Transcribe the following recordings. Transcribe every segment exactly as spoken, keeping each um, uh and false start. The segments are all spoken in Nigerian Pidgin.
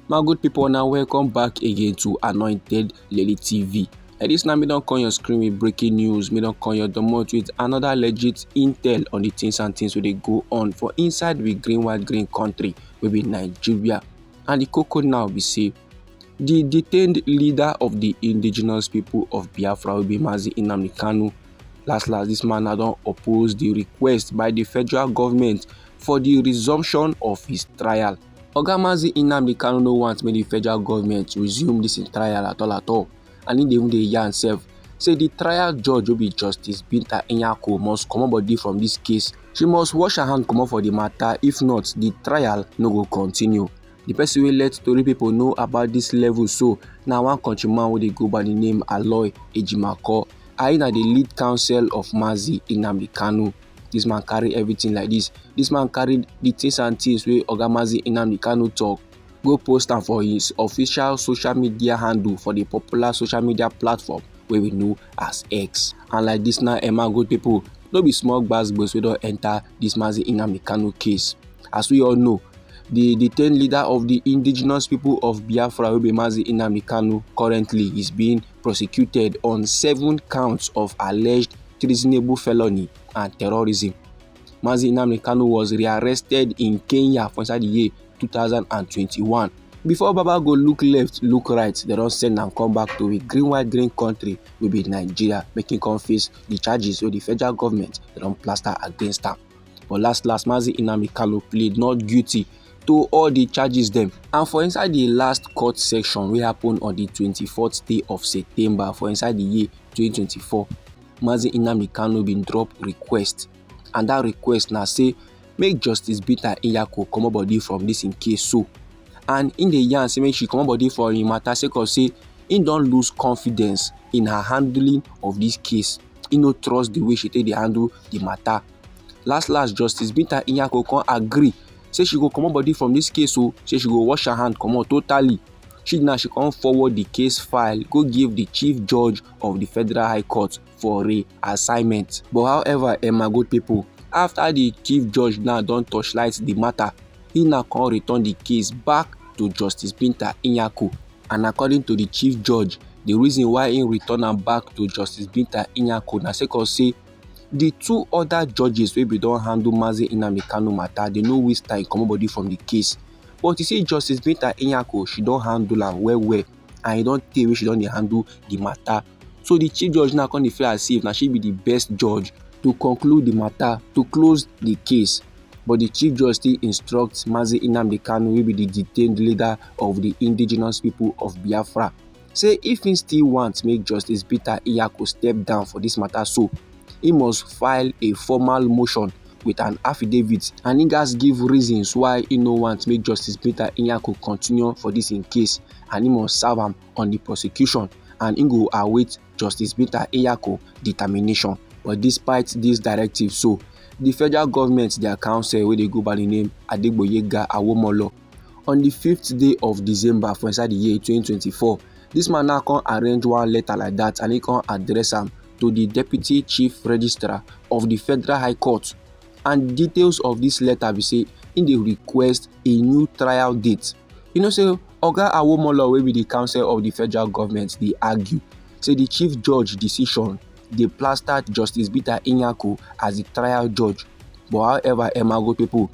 My good people, now welcome back again to Anointed Lily T V. And this now me don come your screen with breaking news, me don come your domot with another legit intel on the things and things wey dey go on for inside we green white green country wey be Nigeria. And the koko now be say the detained leader of the indigenous people of Biafra wey be Mazi Nnamdi Kanu, last last this man now don oppose the request by the federal government for the resumption of his trial. Oga Mazi Nnamdi Kanu no want make the federal government resume this im trial at all at all, and he dey even dey yarn sef say the trial judge wey be Justice Binta Nyako must comot body from this case. She must wash her hand comot for the matter, if not, the trial no go continue. The person wey let tori people know about this level so na one countryman wey dey go by the name Aloy Ejimakor, and he na the lead counsel of Mazi Nnamdi Kanu. This man carry everything like this. This man carry the things and things wey Oga Mazi Nnamdi Kanu talk go post am for his official social media handle for the popular social media platform wey we know as X. And like this now, Emma good people, no be small gbas gbos wey don enter this Mazi Nnamdi Kanu case. As we all know, the detained leader of the indigenous people of Biafra wey be Mazi Nnamdi Kanu currently is being prosecuted on seven counts of alleged treasonable felony and terrorism. Mazi Nnamdi Kanu was rearrested in Kenya for inside the year two thousand and twenty-one. Before Baba go look left, look right, they don send am come back to a green white green country wey be Nigeria, making come face the charges wey the federal government they don plaster against am. But last last, Mazi Nnamdi Kanu plead not guilty to all the charges dem. And for inside the last court section wey happen on the twenty-fourth day of September for inside the year twenty twenty-four, Mazi Nnamdi Kanu bin drop request, and that request na say make Justice Binta Nyako comot body from this im case so. And im dey yarn say make she comot body for im matter sake of say im don lose confidence in her handling of this case. Im no trust the way she take dey handle the matter. Last last, Justice Binta Nyako come agree say she go comot body from this case o, say she go wash her hand comot totally. She now she come forward the case file go give the chief judge of the Federal High Court for reassignment. But however, eh, my good people, after the chief judge now don torchlight the matter, he now come return the case back to Justice Binta Nyako. And according to the chief judge, the reason why he return am back to Justice Binta Nyako na sake of say the two other judges wey bin don handle Mazi Nnamdi Kanu matter, they no waste time comot body from the case. But you see, Justice Binta Nyako, she don handle am well well, and e don tey wey she don dey handle the matter. So the chief judge now come dey feel as if na she be the best judge to conclude the matter, to close the case. But the chief judge still instruct Mazi Nnamdi Kanu, wey be the detained leader of the indigenous people of Biafra, say if he still want make Justice Binta Nyako step down for this matter so, he must file a formal motion with an affidavit, and he gats give reasons why he no want make Justice Binta Nyako continue for this im case, and he must serve am on the prosecution, and he go await Justice Binta Nyako determination. But despite this directive so, the federal government, their counsel wey dey go by the name Adegboyega Awomolo, on the fifth day of December for inside the year twenty twenty-four, this man now come arrange one letter like that, and he come address am to the deputy chief registrar of the Federal High Court. And details of this letter be say he dey request a new trial date. You know say Oga Awomolo, wey be the counsel of the federal government, dey argue say the chief judge decision dey plaster Justice Binta Nyako as the trial judge. But however, eh, my good people,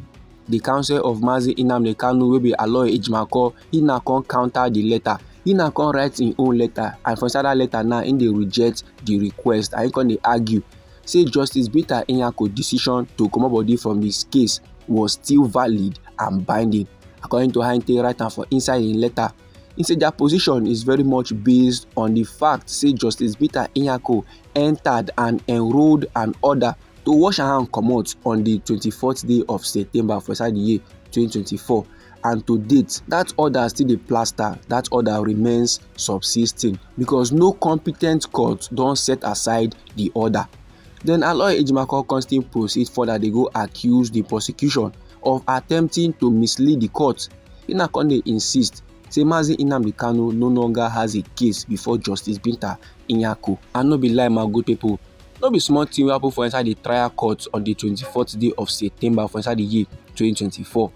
the counsel of Mazi Nnamdi Kanu, wey be Aloy Ejimakor, he now come counter the letter. He now come write im own letter, and for inside that letter now, he dey reject the request, and he come dey argue say Justice Binta Nyako decision to comot body from this case was still valid and binding. According to how he take write am for inside im letter, he say their position is very much based on the fact say Justice Binta Nyako entered and enrolled an order to wash her hand comot on the twenty-fourth day of September for inside the year twenty twenty-four, and to date that order still dey plaster, that order remains subsisting because no competent court don set aside the order. Then Aloy Ejimakor come still proceed further dey go accuse the prosecution of attempting to mislead the court. He now come dey insist say Mazi Nnamdi Kanu no longer has a case before Justice Binta Nyako. And no be lie, my good people, no be small thing wey happen for inside the trial court on the twenty-fourth day of September for inside the year twenty twenty-four.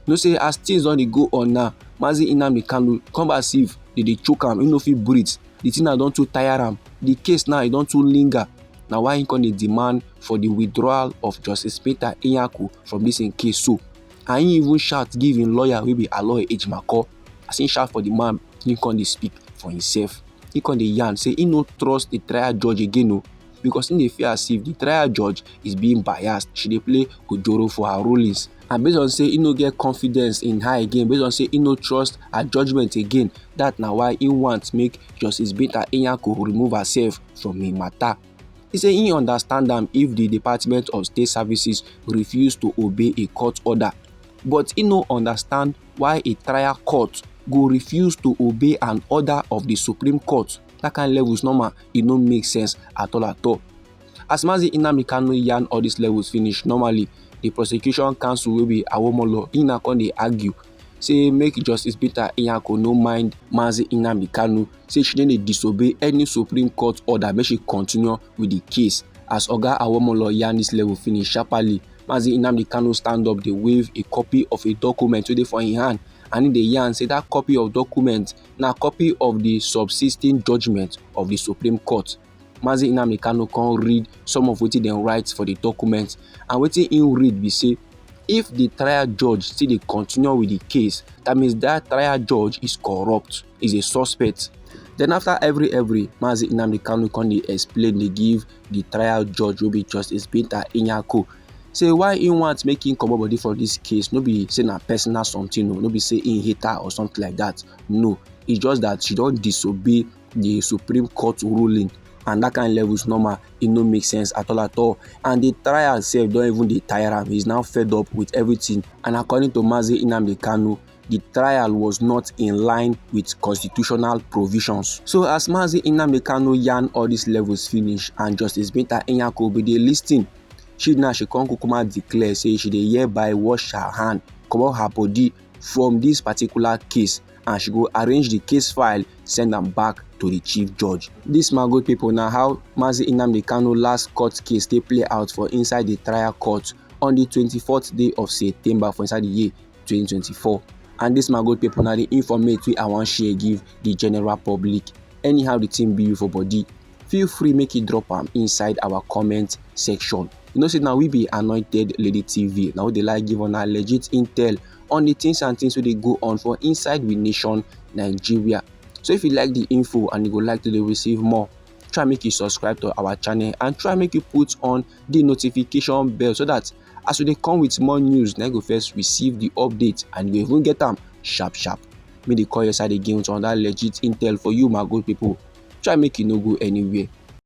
You know say as things don dey go on now, Mazi Nnamdi Kanu come back see if they dey choke am, he no fit breathe. The thing now don too tire am. The case now, e don too linger. Na why he come dey demand for the withdrawal of Justice Peter Nyako from this in case so. And he even shout give him lawyer wey be Aloy Ejimakor. As he shout for the man, he come dey speak for himself. He come dey yarn say he no trust the trial judge again o, because he dey feel as if the trial judge is being biased. She dey play ojoro for her rulings. And based on say he no get confidence in her again, based on say he no trust her judgment again, that na why he want make Justice Binta Nyako remove herself from him matter. He say he understand am if the Department of State Services refuse to obey a court order, but he no understand why a trial court go refuse to obey an order of the Supreme Court. That kind levels normal, e no make sense at all at all. As Mazi Nnamdi Kanu yarn all these levels finish, normally the prosecution counsel wey be Awomolo, he na come dey argue say make Justice Binta Nyako no mind Mazi Nnamdi Kanu, say she no dey disobey any Supreme Court order, make she continue with the case. As Oga Awomolo yarn this level finish sharply, Mazi Nnamdi Kanu stand up dey wave a copy of a document wey dey for him hand, and he dey yarn say that copy of document na copy of the subsisting judgment of the Supreme Court. Mazi Nnamdi Kanu come read some of wetin dem write for the document, and wetin he read be say if the trial judge still dey continue with the case, that means that trial judge is corrupt, is a suspect. Then after every every, Mazi Nnamdi Kanu come dey explain, dey give the trial judge wey be Justice Binta Nyako, say why he want make him comot body from this case. No be say na personal something o, no be say he hate her or something like that. No, it's just that she don disobey the Supreme Court ruling, and that kind levels normal, e no make sense at all at all. And the trial sef don even dey tire am. He's now fed up with everything. And according to Mazi Nnamdi Kanu, the trial was not in line with constitutional provisions. So as Mazi Nnamdi Kanu yarn all these levels finish and Justice Binta Nyako be dey listen, she now she come kukuma declare say she dey hereby wash her hand, comot her body from this particular case, and she go arrange the case file, send am back to the chief judge. This, my good people, na how Mazi Nnamdi Kanu last court case take play out for inside the trial court on the twenty-fourth day of September for inside the year twenty twenty-four. And this, my good people, na the informate wey I wan share give the general public. Anyhow the thing be you for body, feel free make you drop am inside our comment section. You know say na we be Anointed Lady T V, na we dey like give una legit intel on the things and things wey dey go on for inside we nation, Nigeria. So if you like the info and you go like to dey receive more, try make you subscribe to our channel and try make you put on the notification bell, so that as we dey come with more news, na you go first receive the update and you go even get am sharp sharp. Make dey call your side again with another legit intel for you, my good people. Try make you no go anywhere.